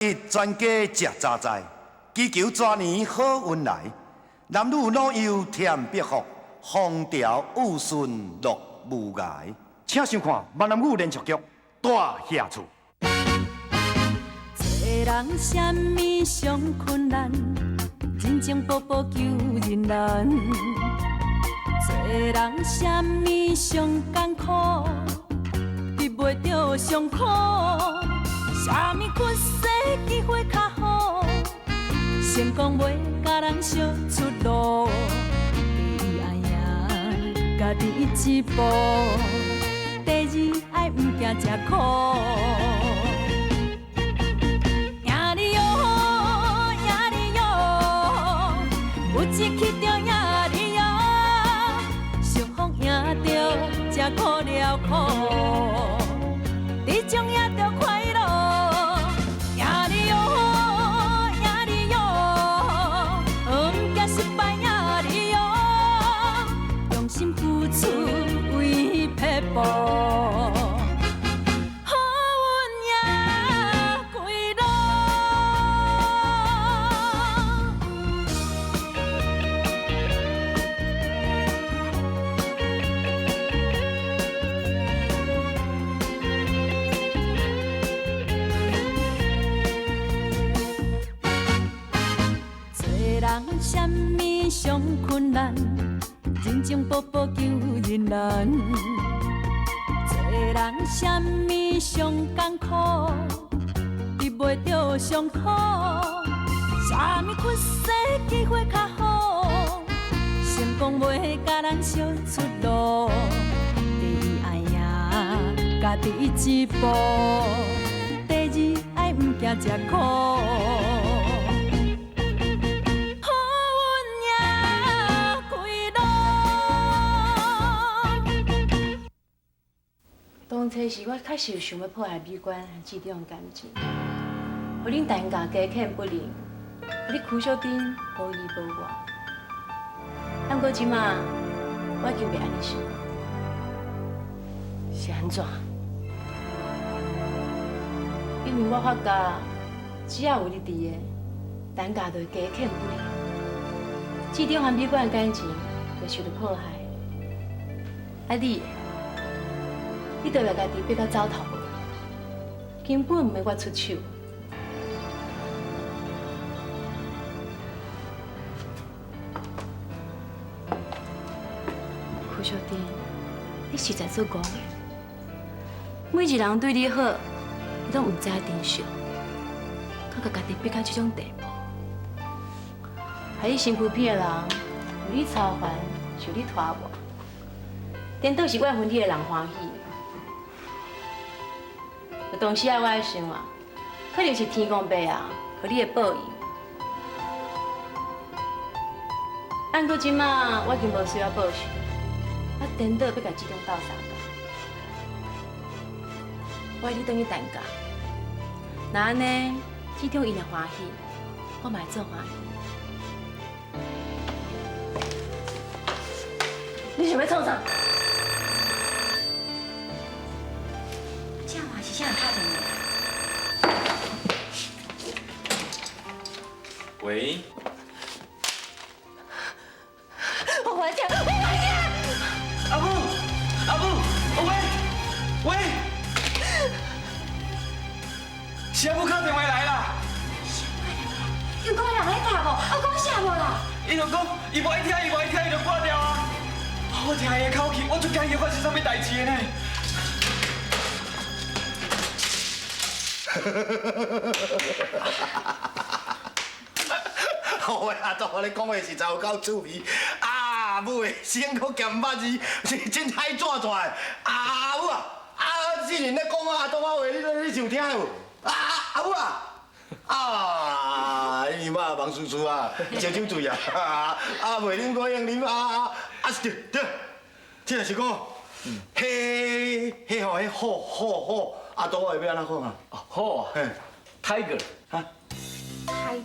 全家食杂菜，祈求蛇年好运来。男女老幼添百福，风调雨顺乐无涯。请收看闽南语连续剧《大侠厝》。做人啥物上困难，人情步步求人难。做人啥物上艰苦，得袂著上苦。啥物出世机会较好，成功袂共人相出路。第一爱赢家己一步，第二爱毋惊吃苦。赢你哟，赢你哟，有志气就赢你哟，相逢赢著才苦了苦，这种赢著快乐。赢你哟，赢你哟，毋惊失败赢你哟，用心付出为撇步。好运赢归路。做人啥物上困难，人情步步求人难。做人啥物上艰苦，得袂著上苦。啥物出世机会较好，成功袂共人相出路。第一爱赢家己一步，第二爱毋惊吃苦。好运赢归路。当初时我确实有想欲破坏美娟和志中的感情，予恁陈家加欠不认，予你柯小珍无依无靠。啊，毋过这马我已经袂按呢想。是按怎？因为我发觉，只要有你佇的，陈家就会加欠不认，志中和美娟的感情就受著破坏。啊你，你就来家己逼到走投无路，根本毋免我出手。柯小珍，你实在足戆的，每一个人对你好，你拢毋知影珍惜，阁共家己逼到这种地步，害你身躯边的人为你操烦，受你拖磨，颠倒是怨恨你的人欢喜。有当时啊，我咧想啊，可能是天公伯啊，予你的报应。啊，毋过这马我已经无需要报仇，我颠倒欲共志中斗相共。我爱你转去陈家，若按呢，志中伊若欢喜，我嘛会做欢喜。你想欲创啥？这嘛是啥人敲电话？喂。我还钱！我还钱！阿母，阿母，喂，喂，是阿母敲电话来啦。又讲人咧打无？啊，讲啥无啦？伊就讲，伊无爱听，伊无爱听，伊就挂掉啊。我听伊的口气，我足惊伊发生啥物代志的呢。喂，阿祖，我咧讲话实在有够趣味。阿母的身躯兼肉字，是真歹转转的。阿母啊，啊，之前咧讲阿祖话，你你有听无？啊，阿母啊，啊，你妈忙输输啊，烧酒醉啊，啊，袂啉过用啉啊啊，对对，这是讲，彼彼吼，彼虎虎虎，阿祖话欲按怎讲啊？虎啊，Tiger，哈，Tiger。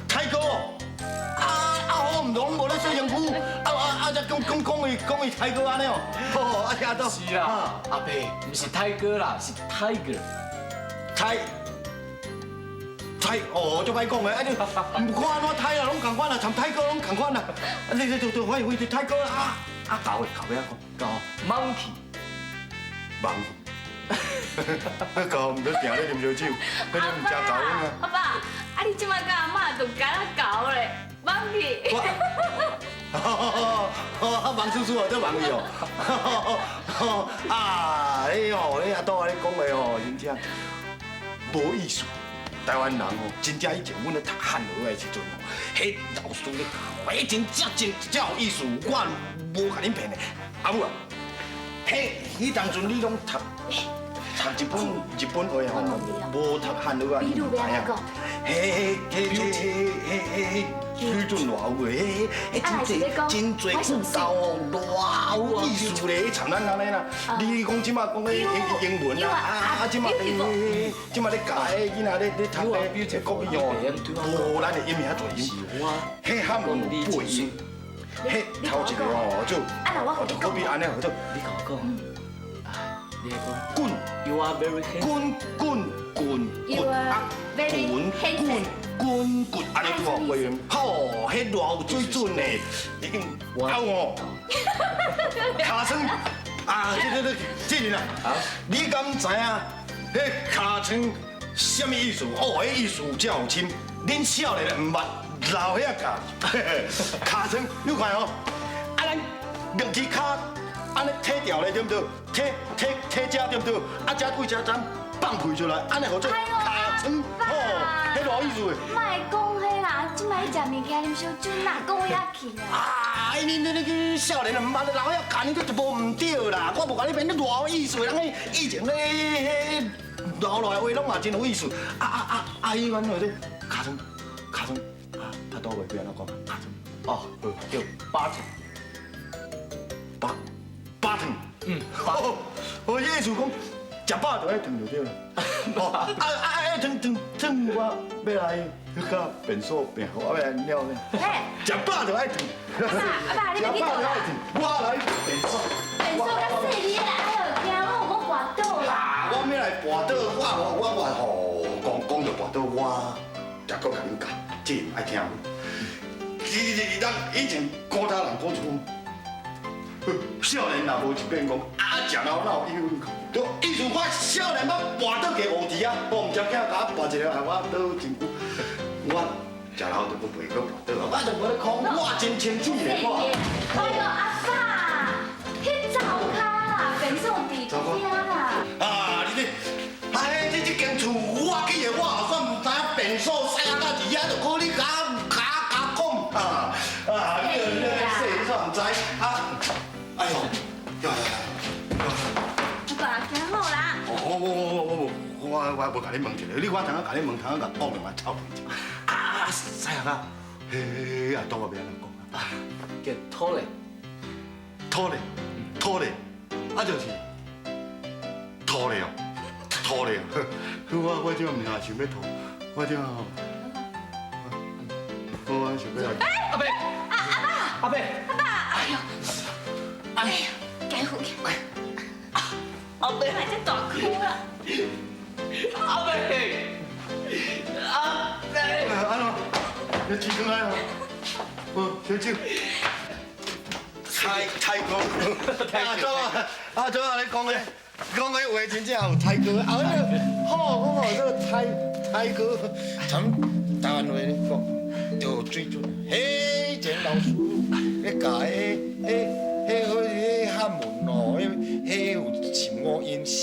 泰哥，啊啊，我毋拢无咧洗身躯，啊啊啊！才讲讲讲伊讲伊泰哥按呢哦，好，啊听到。是啦，阿伯，毋是泰哥啦，是 Tiger。泰泰哦，足歹講的，啊你毋看按怎泰啊，攏仝款啊，參泰國攏仝款啊。啊你你就就快回泰國啊啊狗的狗欲按怎講？狗 monkey。盲。狗毋通定咧啉燒酒，彼個毋食狗啊。阿爸，啊你這擺佮阿嬤就敢若狗咧，monkey。盲叔叔哦，做盲去哦。啊，你哦，你阿杜啊，你講的哦，真正無意思。台灣人哦，真正以前阮咧讀漢學的時陣哦，彼老師咧教，彼真正真正有意思，我無共恁騙的。阿母啊，彼彼當陣你攏讀讀日本日本話吼，無讀漢學啊，你毋知影。彼彼彼彼彼水準偌有的，彼彼真濟真濟句頭哦，偌有意思咧，参咱按呢啦。你講這馬講彼英文啊，啊這馬這馬咧教彼囡仔咧咧讀彼國語哦，無咱的音遐濟音，彼漢文有八音，彼頭一個哦做，好比按呢號做。你共我講，你來講。滾。 You are very handsome。滾滾滾滾啊！滾滾滾滾，按呢對無？吼，彼偌有水準呢，已經夠哦。尻川啊，這這這，志仁啊，你敢知影？彼尻川啥物意思？哦，彼意思真有深。恁少年毋捌，老遐教。尻川，你看哦，啊咱兩隻跤按呢提掉咧，對毋對？提提提遮對毋對？啊遮對遮咱放屁出來，按呢號做尻川，吼，彼偌有意思的。莫講彼啦，這擺你食物件啉燒酒，哪講遐去啦？啊！你你你少年毋捌，老遐教你，你就無毋對啦。我無共你騙，你偌有意思的，人彼以前咧留落來話攏嘛真有意思。啊啊啊啊！彼款叫做尻川，尻川啊，阿杜話欲按怎講？尻川哦，叫 button，巴 button。嗯，好，我意思講，食飽就愛頓就對啦。哦，啊啊啊！頓頓頓，我欲來彼個便所便好，我欲來尿咧。食飽就愛頓。阿爸，阿爸，你欲去佗啦？我來便所。便所較細膩啦，哎喲，驚我有無跋倒啦。啊，我欲來跋倒，我我我吼，講講著跋倒，我也閣共恁教，這毋愛聽。你咱以前古早人講一講。少年若無一變講，啊，食老哪有意思？對，意思我少年捌跋倒過烏池啊，我毋知囝共我跋一个，害我倒真久。我食老都閣袂閣跋倒，我就無咧講，我真清醒的我。哎喲，阿爸，彼灶跤啦，便所佇遐啦。啊，你這，哎，這這間厝我去的，我也算毋知影便所使啊，佇遐就靠你共共共講啊啊！你你細你煞毋知啊？哎呦，呀呀呀！阿爸，行好啦。我我我我我我無共你問一个，你我頭仔共你問，頭仔共講兩下臭屁。啊，西啊，嘿，阿杜我欲按怎講啊？叫土咧，土咧，土咧，啊就是土咧哦，土咧。我我這毋是想欲吐，我這吼，我想欲來。阿伯，阿爸，阿伯，阿爸，哎喲，哎呀，該扶起。阿伯，莫這大箍啦。阿伯，阿伯，按怎？你起轉來哦，哦，小酒。泰泰國，阿祖啊，阿祖啊，你講的，講的話真正有泰國，啊，好，我講這個泰泰國，咱台灣話咧講，就水準。彼前老師咧教彼彼彼彼漢文哦，彼彼有15音、45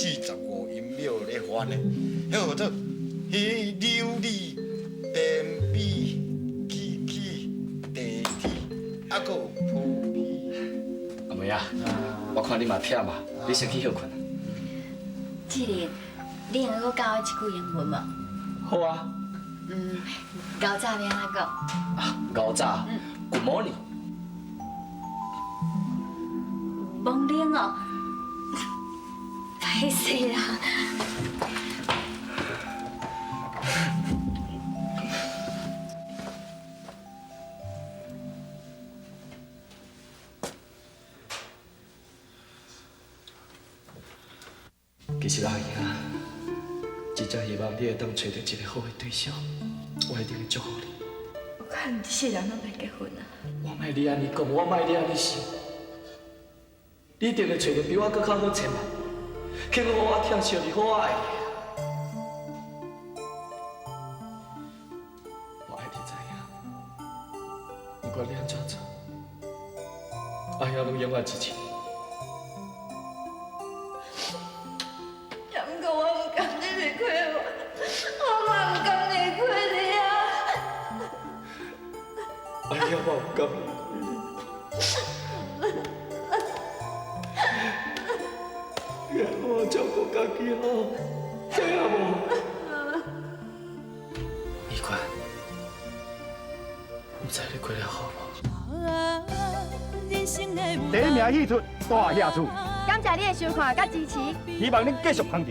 音廟咧翻的，彼號做彼琉璃電比機器地鐵，啊，閣有鋪皮。阿妹啊，我看你嘛忝啊，你先去歇睏。志玲，你會閣教我一句英文無？好啊。嗯，𠢕早欲按怎講？啊，𠢕早，Good morning。蒙奶哦，歹勢啦。其實阿英，真正希望你會當揣著一个好的對象。我一定會祝福你。有可能這世人攏袂結婚啊！我莫你按呢講，我莫你按呢想。你一定會揣著比我閣較好千萬，肯予我疼惜你，予我愛你。我愛你知影，不管你按怎做，阿兄攏永遠支持你。不過我毋甘你離開我，我嘛毋甘離開你啊！阿兄，我毋甘離開你。你愛我照顧家己好，知影無？美娟，毋知你過得好無？第一名戲出大額厝，感謝你的收看佮支持，希望恁繼續捧場。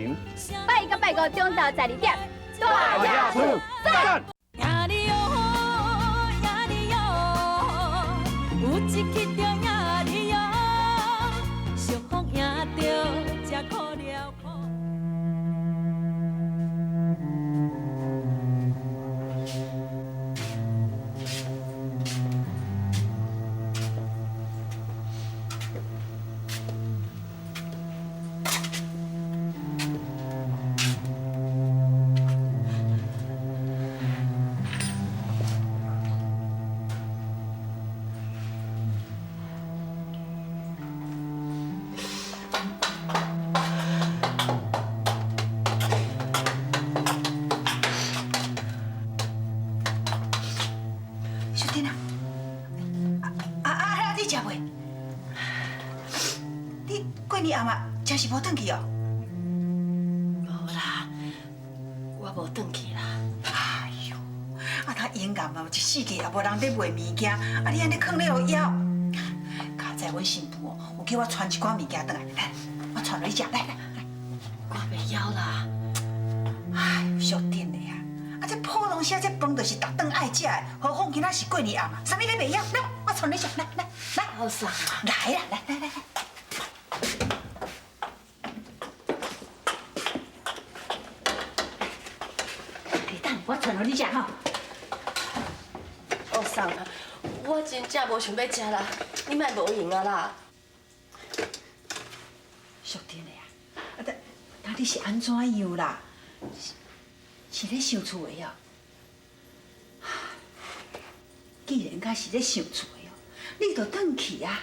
拜一佮拜五中晝12點，大額厝讚！贏你喲，贏你喲，有一去就贏你喲，相逢贏著才苦了苦。秀珍啊，你食未？你過年後嘛，真是無轉去哦？無啦，我無轉去啦。哎喲，啊，他永岩啊，一世界也無人咧賣物件，啊，你按呢囥咧予枵。較早阮新婦哦，有叫我傳一寡物件轉來，來，我傳予你食，來來來。我袂枵啦。哎，淑珍的啊，啊，這普通時啊，這飯就是逐頓愛食的，何況今仔是過年暗啊，啥物你袂枵？來，我傳你食，來來來。好送啊！來啦，來來來來。你等，我傳予你食吼。哦，送啊！我真正無想欲食啦，你莫無閒啊啦。淑珍的啊，啊，但你是按怎樣啦？是咧想厝的哦。既然甲是咧想厝的哦，你就轉去啊。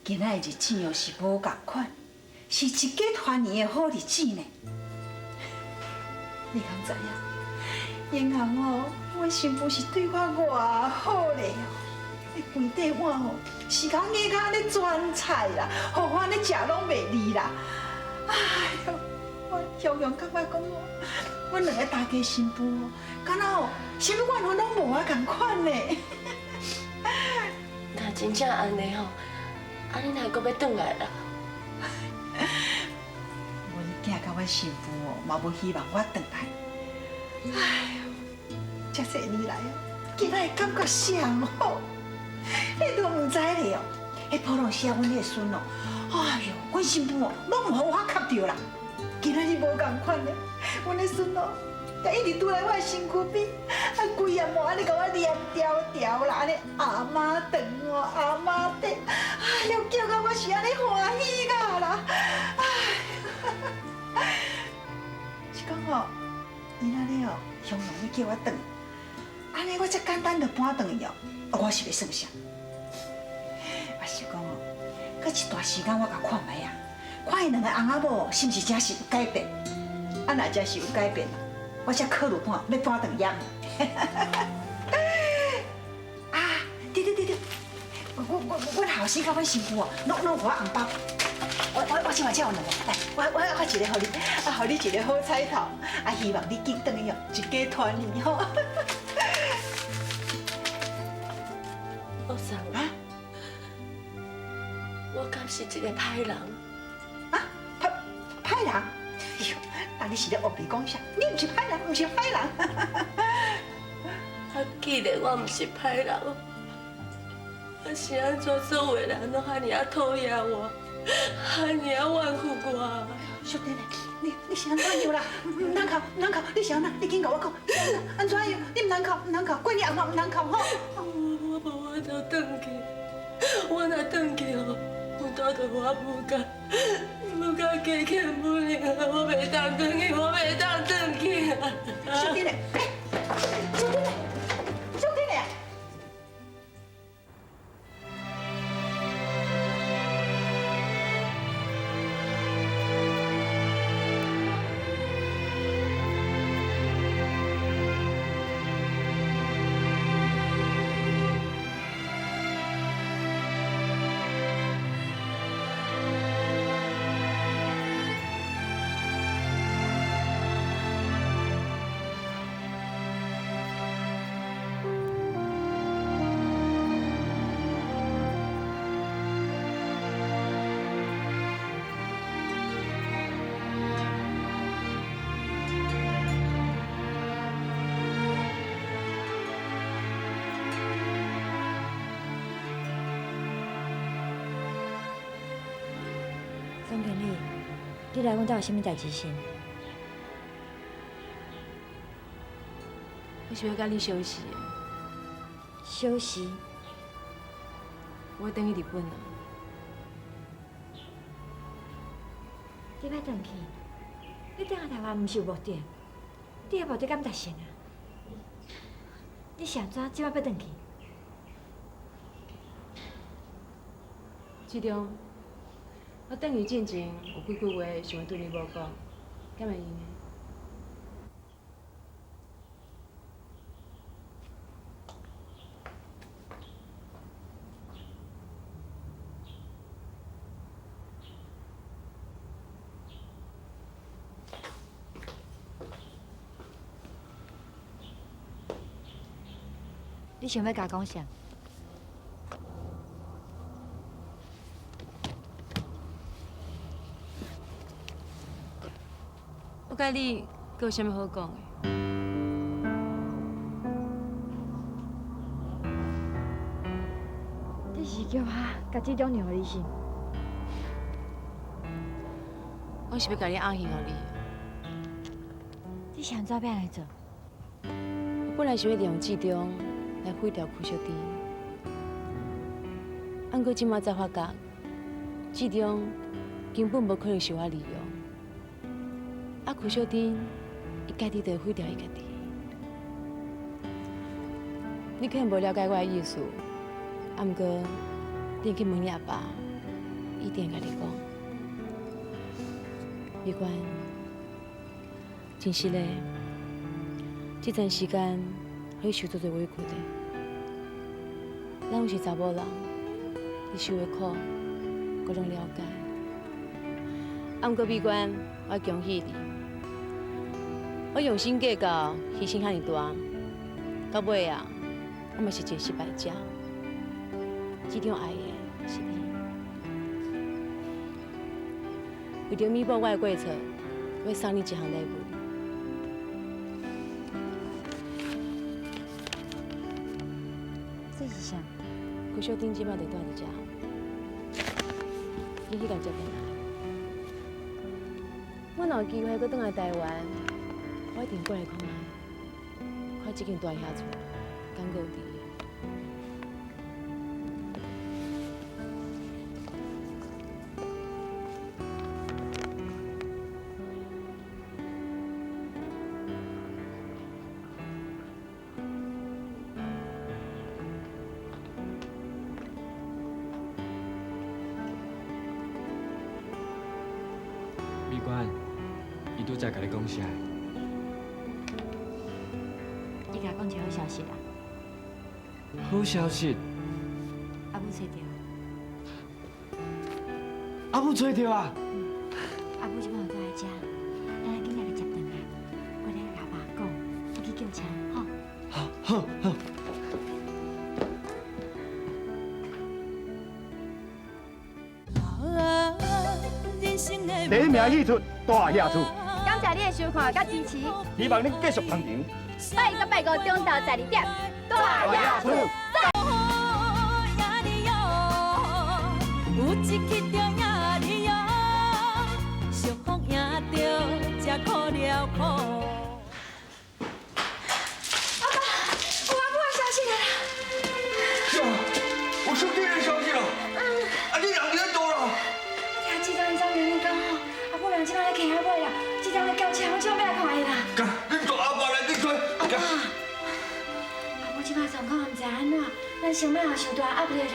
今仔的日子哦是無仝款，是一家團圓的好日子呢。你敢知影？銀行哦，阮新婦是對我偌好咧哦。彼規塊碗吼，是共我壓甲按呢轉菜啦，予我按呢食攏袂膩啦。哎喲，我常常感覺講哦，阮兩個大家新婦哦，敢若哦，啥物願望攏無啊仝款呢。若真正按呢吼，啊你哪會閣欲轉來啦？阮囝佮阮新婦哦，嘛無希望我轉來。哎喲，這濟年來哦，今仔的感覺上好，你都毋知咧哦。彼普通時啊，阮彼个孫哦，哎喲，阮新婦哦，攏毋予我磕著啦。今仔日無仝款咧，阮的孫哦，伊一直拄來我的身軀邊，啊，規夜暝按呢共我念條條啦，按呢阿媽轉哦，阿媽轉，哎喲，叫到我是按呢歡喜甲啦，哎，是講吼，伊按呢哦，雄雄欲叫我轉，按呢我遮簡單就搬轉去哦，我是袂算啥。我是講哦，閣一段時間我共看覓啊，看𪜶兩個翁仔某是毋是真是有改變？啊，若真是有改變，我才考慮看欲搬轉去。啊，對對對對，阮後生佮阮新婦哦，攏予我紅包。我這馬才有兩個，來，我一個予你，啊，予你一個好彩頭，啊，希望你緊轉去哦，一家團圓吼。老三啊，我敢是一個歹人？啊，歹人？哎呦，那你是咧惡你講啥？你毋是歹人，毋是歹人。啊，既然我毋是歹人，啊是按怎所有的人攏遐爾仔討厭我，遐爾仔怨恨我？淑珍，你是按怎样啦？毋通哭，毋通哭！你是按怎？你紧共我讲，按怎样？你毋通哭，毋通哭，过年阿妈毋通哭吼。我无法度转去，我若转去哦，阮兜就我母甲母甲加欠母呢，我袂当转去，我袂当转去啊！小弟咧，小弟咧，小弟咧。总经理，你来阮兜有啥物代志先？我想欲佮你相识。相识？我欲转去日本啊。你欲转去？你转来台湾毋是有目的？你的目的敢达成啊？你是按怎这摆欲转去？志中，我转去进前有几句话想欲对你某讲，敢会用的？你想欲共我讲啥？我佮你阁有啥物好讲的？你是叫我共志中让予你是？我是欲共你暗戏予你。你是按怎欲按呢做？我本来想欲利用志中来毁掉柯小珍，毋过这马才发觉，志中根本无可能受我利用。啊，柯小珍，伊家己就会毁掉伊家己。你可能无了解我的意思，啊，毋过你去问你阿爸，伊一定会共你讲。美娟，真实的，这段时间，予你受足济委屈的。咱拢是查某人，你受的苦，我拢了解。啊，毋过美娟，我恭喜你，我用心计较，牺牲遐尔大，到尾啊，我嘛是一个失败者。这种爱的是你，为著弥补我的过错，我送你一项礼物。这是啥？柯小珍这摆就蹛伫遮，你去共接转来。我若有机会阁转来台湾，我一定过来看觅，看这间大兄厝敢阁有伫。美娟，伊拄才共你讲啥？伊共我讲一个好消息啦！好消息！阿母揣著。阿母揣著啊！阿母这摆有蹛伫遮，咱来紧共伊接转来。我咧共阿爸讲，你去叫车，吼。好，好，好。第一名戏出大侠厝，感谢你的收看佮支持，希望恁继续捧场。拜一个拜五中昼12点，大侠厝。有一去就赢你哟，相逢赢着。才苦了苦。阿爸，有阿母的消息啦！是啊，我收这个消息了。啊，你人佇咧佗啦？我聽志章𪜶走娘講吼，阿母人這擺咧徛仔尾啦，志章咧叫車，我這欲來看伊啦。你帶阿爸來去揣。阿爸，阿母這擺狀況毋知按怎，咱先莫予傷大壓力啦。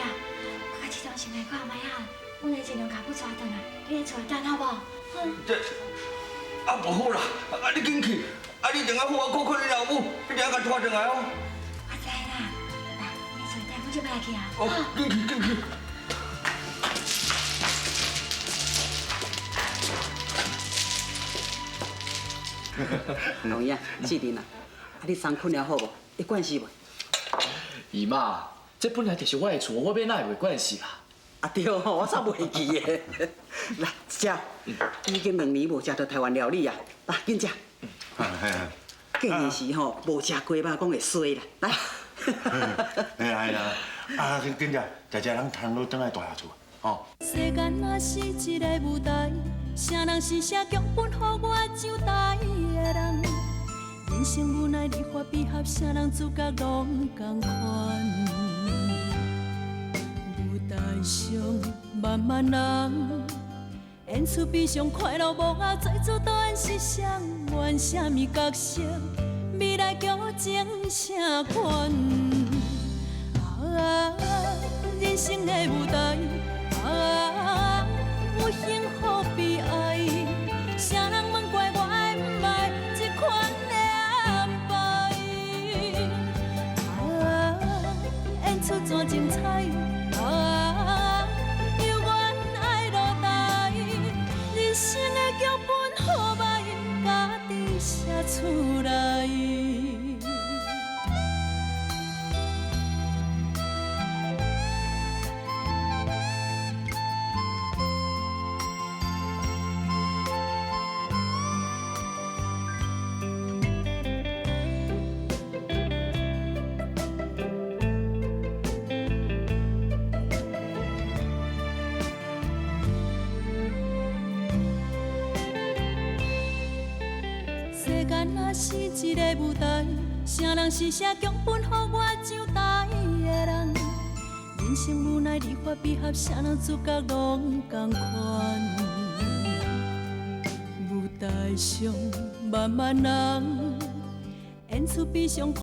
我共志章先來看覓仔，阮會盡量共母帶轉來，你佇厝內等好無？這啊無好啦，啊你緊去，啊你定愛好好看看你老母，你定愛共帶轉來哦。我知啦，來，你佇厝內等，阮這欲來去啊。哦，緊去緊去。有影，志林啊，啊你衫睏了好無？會慣勢無？姨媽，這本來就是我的厝，我欲哪會袂慣勢啦？啊對吼，我煞袂記的。來，食，已經2年無食著台灣料理啊，來緊食。過年時吼無食雞肉，講會衰啦。來。哎呀哎呀，啊緊食，食食咱通落轉來大爺厝，吼。世間若是一个舞台，啥人是寫劇本予我上台的人？人生無奈離合悲合，啥人主角攏仝款。舞台上万萬人，演出悲傷快樂幕後，做主導演是誰？演啥物角色？未來劇情啥款？啊，人生的舞台，啊，有幸福悲哀，啥人問過我愛毋愛這款的安排？啊，演出怎精彩？啊，猶原愛落台，人生的劇本好歹，家己寫出來。世間若是一个舞台，啥人是寫劇本予我上台的人？人生無奈離合悲合，啥人主角攏仝款。舞台上萬萬人，演出悲傷。